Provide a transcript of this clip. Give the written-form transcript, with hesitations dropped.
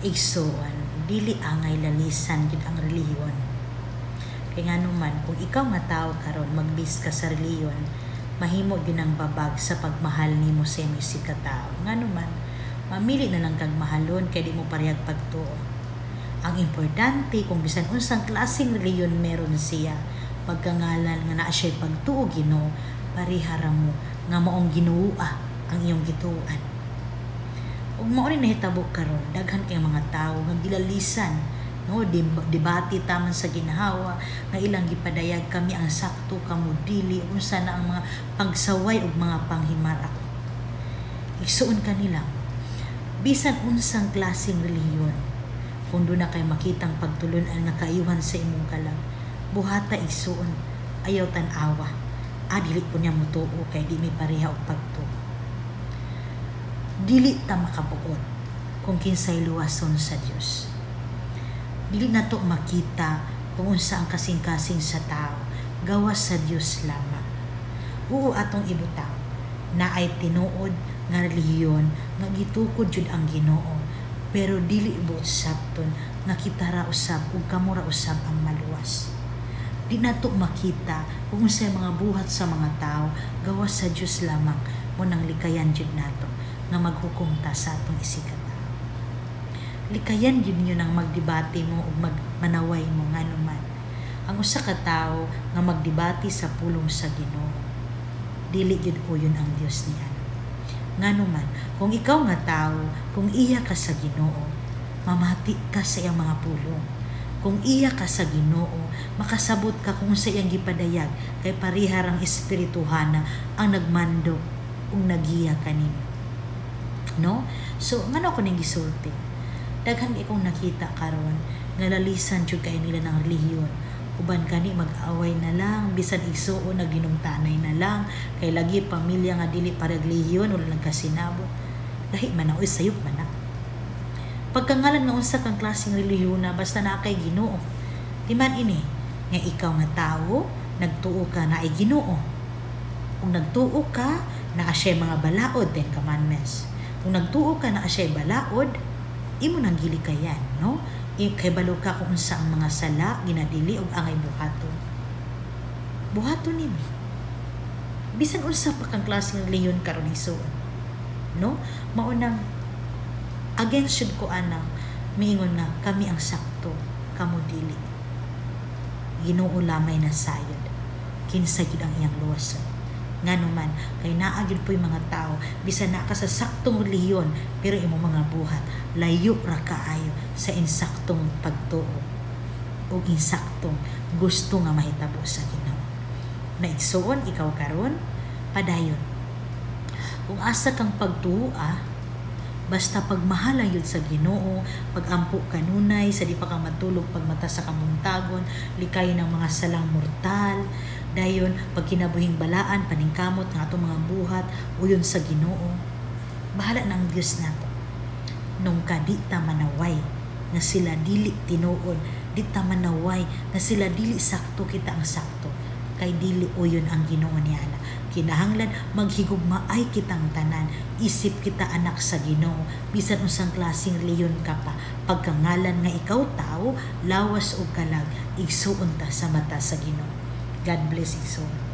Igsoon, dili angay lalisan gyud ang relihiyon. Kay ngano man, kung ikaw nga tao karon magbis ka sa relihiyon, mahimo gyud ang babag sa pagmahal nimo sa imong isig ka tawo. Ngano man, mamili na lang kag mahalon kay di mo parehag pagtuo. Ang importante, kung bisan unsang klaseng relihiyon meron siya, pagkangalan nga naa siya pagtuo Ginoo, pareha ra mo nga maong Ginoo ang iyong gituoan. Ug mao ni nahitabo karon, daghan kay mga tawo nga gilalisan, no, debate taman sa ginhawa nga ilang gipadayag, "Kami ang sakto, kamo dili," unsa na ang mga pagsaway ug mga panghimarak. Igsuon kanila, bisan unsang klaseng relihiyon, kung duna kay makitang pagtulun-an nga kaayuhan sa imong kalag, buhata, igsuon. Ayaw tan-awa, "Ah, dili ko niya motuo kay di mi pareha og pagtuo." Dili ta makabuot kung kinsay luwason sa Dios. Dili nato makita kung unsa ang kasing-kasing sa tao, gawas sa Dios lamang. Oo, atong ibutang naay tinuod nga relihiyon nga gitukod jud ang Ginoo, pero dili buot sabton nga kita ra usab ug kamo ra usab ang maluwas. Di nato makita kung unsay mga buhat sa mga tao, gawas sa Dios lamang. Mao nang likayan jud nato nga maghukom ta sa atong isig ka tawo. Likayan jud ninyo nang magdebate mo ug magmanaway mo. Ngano man, ang usa ka tawo nga magdebate sa pulong sa Ginoo, dili gyud uyon ang Dios niya. Ngano man, kung ikaw nga tawo, kung iya ka sa Ginoo, mamati ka sa iyang mga pulong. Kung iya ka sa Ginoo, makasabot ka kung sa iyang gipadayag, kay pareha rang espirituhana ang nagmando ug nagiya kanimo, no? So ngano ako ning gisulti? Daghan kay kong nakita karon nga lalisan jud kay nila ng relihiyon. Uban kani mag-away na lang, bisan igsuon nagdinumtanay na lang, kay lagi pamilya nga dili para relihiyon, wala nagkasinabot. Lahi man na, oy, sayop man na. Pagkangalan nga unsa kang klaseng relihiyon na, basta naa kay Ginoo. Di man ini nga ikaw nga tawo nagtuo ka na ay Ginoo. Kung nagtuo ka naa siya mga balaod, Ten Commandments. Kung nagtuo ka naa siya balaod, imo nang gilikayan, no? Kay balo ka kung unsa ang mga sala ginadili ug angay buhaton. Buhaton nimo. Bisan unsa pa kang klaseng relihiyon karon, igsuon. No? Mao nang against jud ko anang miingon nga kami ang sakto, kamo dili. Ginoo lamay na sayod kinsa gyud ang iyang luwason. Ngano man, kay naa gyud po'y mga tao, bisan naa ka sa saktong relihiyon, pero imong mga buhat layo ra kaayo sa insaktong pagtuo o insaktong gusto nga mahitabo sa Ginoo. Na igsuon, ikaw karon, padayon. Kung asa kang pagtuo, basta pagmahal lang yun sa Ginoo, pagampo kanunay sa di pa ka matulog, pagmata sa kabuntagon, likay ng mga salang mortal, dayon pagkinabuhing balaan, paningkamot nga atong mga buhat uyon sa Ginoo. Bahala ng Dios nato. Nung ka di ta manaway nga sila dili tinuod, di ta manaway nga sila dili sakto, kita ang sakto, kay dili uyon ang Ginoo niya ana. Kinahanglan maghigugmaay kitang tanan isip kita anak sa Ginoo, bisan unsang klaseng relihiyon ka pa. Pagkangalan nga ikaw tao, lawas o kalag, igsuon ta sa mata sa Ginoo. God bless, igsuon.